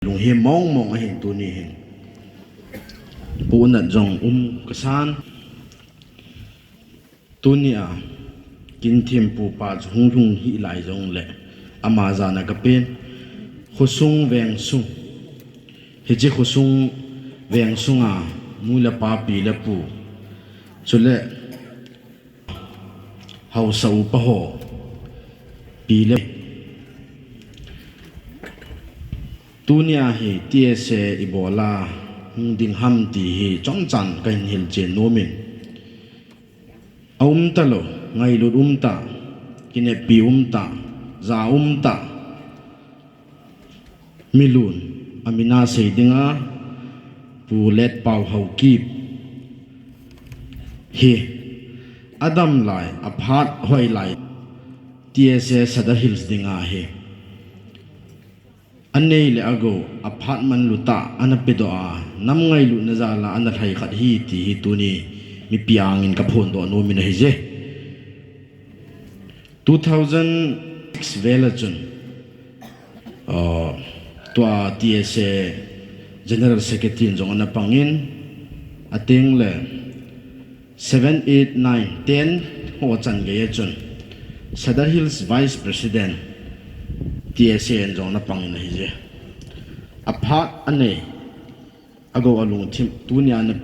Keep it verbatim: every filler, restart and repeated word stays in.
Lunghim mong mong ahin tuni hin. Pu Nat jong um kasan. Tunia, kin thempu pa chu hung lhung hih lai jongle, ama jana kapen. Khosung veng sung. Hiche khosung veng sunga, nu le pa pi le pu. Chule, haosa upa ho. Pi le. Tunia hi T S A ibola hung ding ham ti hi chomchan kahin hilchen nomin. Aum talou, ngailut um tah, kineppi um tah, ja um tah. Milun, amin a sei dinga, Pu Letpao Haokip. Hi, adam lai, aphat hoi lai, T S A Sadar Hills dinga hi. Anei le agou, aphat manlu tah, ana pedoh a, nam ngailutna jal a, ana lhai khat hi ti hi tuni, mipi angin kaphondoh nomin ahije. Two thousand six vel a chun, uh, tua T S A General Secretary in jong ana pangin, ateng le seven, eight, nine, ten ho chan gei a chun, Sadar Hills Vice President, T S A in jong ana pangin ahije. Aphat anei, agou alungthim, tunia napi